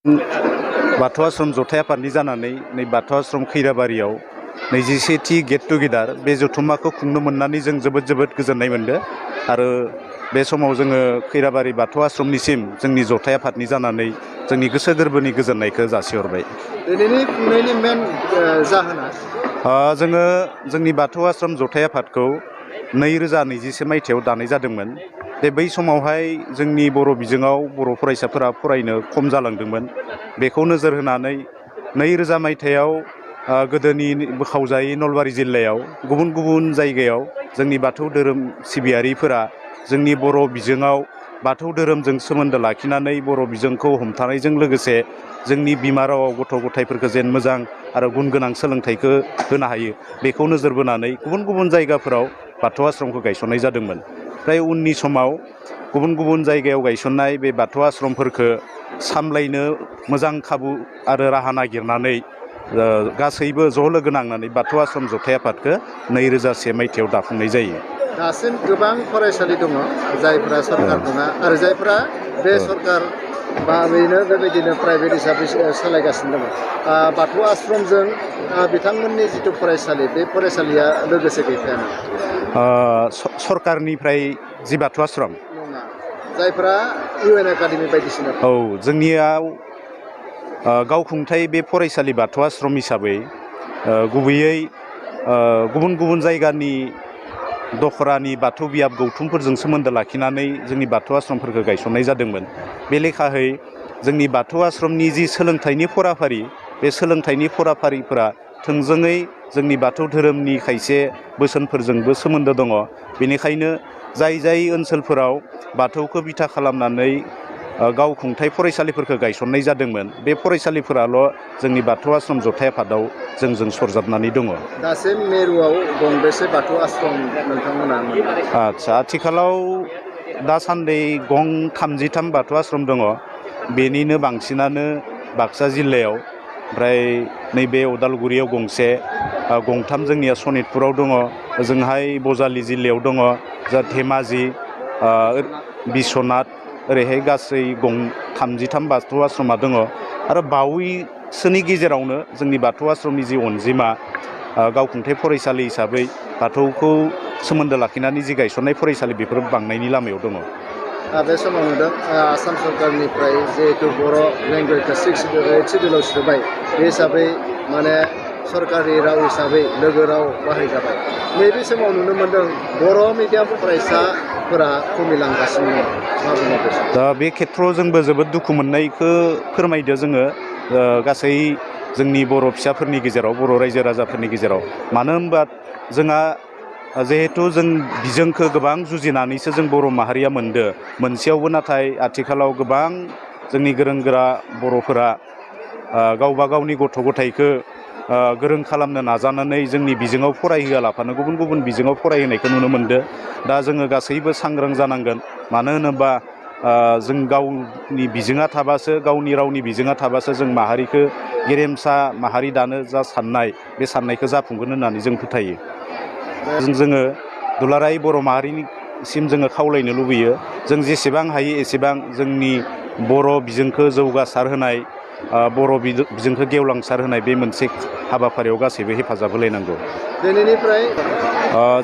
बाथौ आश्रम जथाय आफादनि जानानै नै बाथौ आश्रम खैराबारियाव 21थि गेट टुगेदार बे जथुम्माखौ खुंनो मोननानै जों जोबोद गोजोननाय मोनदों आरो बे समाव जोङो खैराबारि बाथौ आश्रमनिसिम जोंनि जथाय आफादनि जानानै जोंनि गोसो गोरबोनि गोजोननायखौ जासिहरबाय। दिनैनि खुंनायनि मेन जाहोना जोङो जोंनि बाथौ आश्रम जथाय आफादखौ 2021 मायथाइयाव दानाय जादोंमोन। बै समावहाय जोंनि बर' बिजोङाव बर' फरायसाफोरा फरायनो खम जालांदोंमोन। बेखौ नोजोर होनानै 2000 मायथाइयाव गोदोनि बोखावजायै नलबारि जिल्लायाव गुबुन जायगायाव जोंनि बाथौ धोरोम सिबियारिफोरा जोंनि बर' बिजोङाव बाथौ धोरोमजों सोमोन्दो लाखिनानै बर' बिजोंखौ हमथानायजों लोगोसे जोंनि बिमा रावाव गथ' गथायफोरखौ जेन मोजां आरो गुन गोनां सोलोंथाइखौ होनो हायो बेखौ नोजोर बोनानै गुबुन जायगाफोराव बाथौ आश्रमखौ गायसननाय जादोंमोन। ओमफ्राय उननि समाव गुबुन जायगायाव गायसननाय बे बाथौ आश्रमफोरखौ सामलायनो मोजां खाबु आरो राहा नागिरनानै गासैबो ज' लोगो नांनानै बाथौ आश्रम जथाय आफादखौ 2001 मायथाइयाव दाफुंनाय जायो। दासिम गोबां फरायसालि दङ जायफोरा सरकार नङा आरो जायफोरा बे सरकार भाबैनो बेबायदिनो प्राइभेट हिसाबै सालायगासिनो दङ। बाथौ आश्रमजों बिथांमोननि जिथु फरायसालि बे फरायसालिया लोगोसे गैफायानो सरकारनिफ्राय जि बाथौ आश्रम नङा जायफोरा UN एकाडेमि बायदिसिना जोंनियाव गावखुंथाय बे फरायसालि बाथौ आश्रम हिसाबै गुबैयै गुबुन जायगानि दखरानि बाथौ बियाब गौथुमफोरजों सोमोन्दो लाखिनानै जोंनि बाथौ आश्रमफोरखौ गायसननाय जादोंमोन। बे लेखायै जोंनि बाथौ आश्रमनि जि सोलोंथाइनि फराफारि बे सोलोंथाइनि फराफारिफोरा थोंजोङै जोंनि बाथौ धोरोमनि खायसे बोसोनफोरजोंबो सोमोन्दो दङ। बेनिखायनो जाय ओनसोलफोराव बाथौखौ बिथा खालामनानै गावखुंथाय फरायसालिफोरखौ गायसननाय जादोंमोन बे फरायसालिफोराल' जोंनि बाथौ आश्रम जथाय आफादाव जोंजों सरजाबनानै दङ। दासिम मिरुआव गंबेसे बाथौ आश्रम नोंथांमोना आथिखालाव दासान्दि 33 बाथौ आश्रम दङ। बेनिनो बांसिनानो बाक्सा जिल्लायाव, ओमफ्राय नैबे उदालगुरियाव गंसे, 3 जोंनिया सनितपुराव दङ, ओजोंहाय बजालि जिल्लायाव दङ, धेमाजि, बिस्वनाथ, ओरैहाय गासै 33 बाथौ आश्रमा दङ। आरो बावैसोनि गेजेरावनो जोंनि बाथौ आश्रमनि जि अनजिमा गावखुंथाय फरायसालि हिसाबै बाथौखौ सोमोन्दो लाखिनानै जि गायसननाय फरायसालि बेफोर बांनायनि लामायाव दङ। बे समाव नुदों आसाम सरकारनिफ्राय जिहेतु बर' लेंगुवेजखौ 8 सिडुलाव सोबाय बे हिसाबै माने सरकारि राव हिसाबै लोगो राव बाहायजाबाय। नैबे समाव नुनो मोन्दों बर' मिडियाम फरायसाफोरा खमिलांगासिनो दङ। मा बुङो बे? दा बे खेथ्रआव जोंबो जोबोद दुखु मोननायखौ फोरमायदो जोङो गासै जोंनि बर' फिसाफोरनि गेजेराव, बर' रायजो राजाफोरनि गेजेराव। मानो होनबा जोंहा जिहेथु जों बिजोंखौ गोबां जुजिनानैसो जों बर' माहारिया मोनसेयावबो, नाथाय आथिखालाव गोबां जोंनि गोरों गोरा बर'फोरा गावबा गावनि गथ' गथायखौ गोरों खालामनो नाजानानै जोंनि बिजोङाव फरायहोआलाफानो गुबुन बिजोङाव फरायहोनायखौ नुनो मोनदों। दा जोङो गासैबो सांग्रां जानांगोन। मानो होनोबा जों गावनि बिजोङा थाबासो, गावनि रावनि बिजोङा थाबासो जों माहारिखौ गेरेमसा माहारि दानो जा साननाय, बे साननायखौ जाफुंगोन होननानै जों फोथायो। जोङो दुलाराय बर' माहारिनिसिम जोङो खावलायनो लुबैयो, जों जेसेबां हायो एसेबां जोंनि बर' बिजोंखौ जौगासार होनाय, बर' बिजोंखौ गेवलांसार होनाय बे मोनसे हाबाफारियाव गासैबो हेफाजाब होलायनांगौ।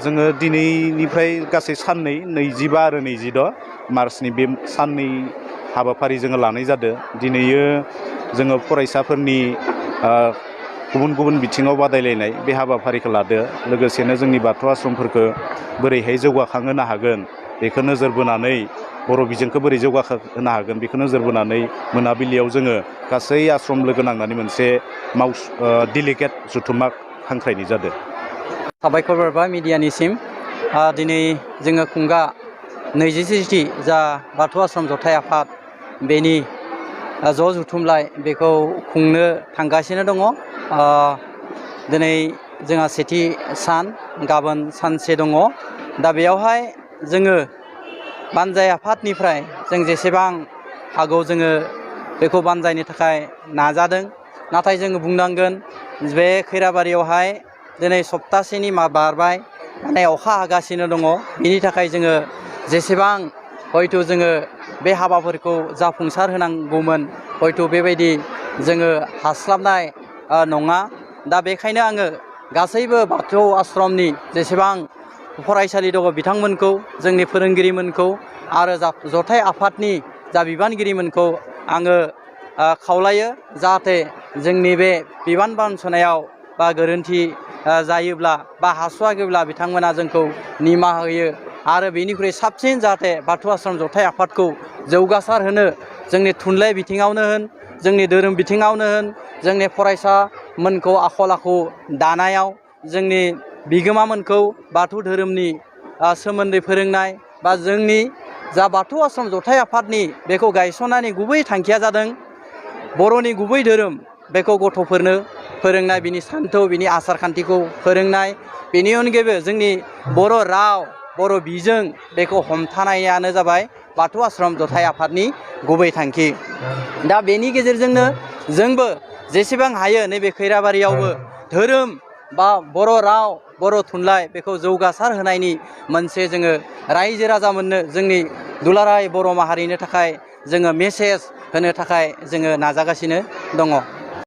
जोङो दिनैनिफ्राय गासै साननै 25 आरो 26 मार्चनि बे साननै हाबाफारि जोङो लानाय जादों। दिनैयो जोङो फरायसाफोरनि गुबुन बिथिङाव बादायलायनाय बे हाबाफारिखौ लादो। लोगोसेनो जोंनि बाथौ आश्रमफोरखौ बोरैहाय जौगाखांहोनो हागोन बेखौ नोजोर बोनानै, बर' बिजोंखौ बोरै जौगाखांहोनो हागोन बेखौ नोजोर बोनानै मोनाबिलियाव जोङो गासै आश्रम लोगो नांनानै मोनसे डेलिगेट जथुम्मा हांख्रायनाय जादों। साबायखर बावबाय मिडियानिसिम। दिनै जोङो खुंगा 21थि जा बाथौ आश्रम जथाय आफाद बेनि ज' जुथुमलाय बेखौ खुंनो थांगासिनो दङ। दिनै जोंहा सेथि सान, गाबोन सानसे दङ। दा बेयावहाय जोङो बानजाय आफादनिफ्राय जों जेसेबां हागौ जोङो बेखौ बानजायनो थाखाय नाजादों। नाथाय जोङो बुंनांगोन बे खैराबारियावहाय दिनै सप्तासेनि बारबाय, माने अखा हागासिनो दङ। बिनि थाखाय जोङो जेसेबां हयथ' जोङो बे हाबाफोरखौ जाफुंसार होनांगौमोन हयथ' बेबायदि जोङो हास्लाबनाय नङा। दा बेखायनो आङो गासैबो बाथौ आश्रमनि जेसेबां फरायसालि दङ बिथांमोनखौ जोंनि फोरोंगिरिमोनखौ आरो जथाइ आफादनि जा बिबानगिरिमोनखौ आङो खावलायो जाहाथे जोंनि बे बिबान बानस'नायाव बा गोरोन्थि जायोब्ला बा हास'वाखैब्ला बिथांमोना जोंखौ निमाहा होयो आरो बेनिख्रुइ साबसिन जाहाथे बाथौ आश्रम जथाइ आफादखौ जौगासार होनो जोंनि थुनलाइ बिथिङावनो होन जोंनि धोरोम बिथिङावनो होन जोंनि फरायसामोनखौ आखल आखु दानायाव जोंनि बिगोमामोनखौ बाथौ धोरोमनि सोमोन्दै फोरोंनाय बा जोंनि जा बाथौ आश्रम जथाइ आफादनि बेखौ गायसननायनि गुबै थांखिया जादों बर'नि गुबै धोरोम बेखौ गथ'फोरनो फोरोंनाय बिनि सान्थौ बिनि आसार खान्थिखौ फोरोंनाय बेनि अनगायैबो जोंनि बर' राव बर' बिजों बेखौ हमथानायानो जाबाय बाथौ आश्रम जथाइ आफादनि गुबै थांखि। दा बेनि गेजेरजोंनो जोंबो जेसेबां हायो नैबे खैराबारियावबो धोरोम बा बर' राव बर' थुनलाइ बेखौ जौगासार होनायनि मोनसे जोङो रायजो राजामोननो जोंनि दुलाराय बर' माहारिनो थाखाय जोङो मेसेज होनो थाखाय जोङो नाजागासिनो दङ।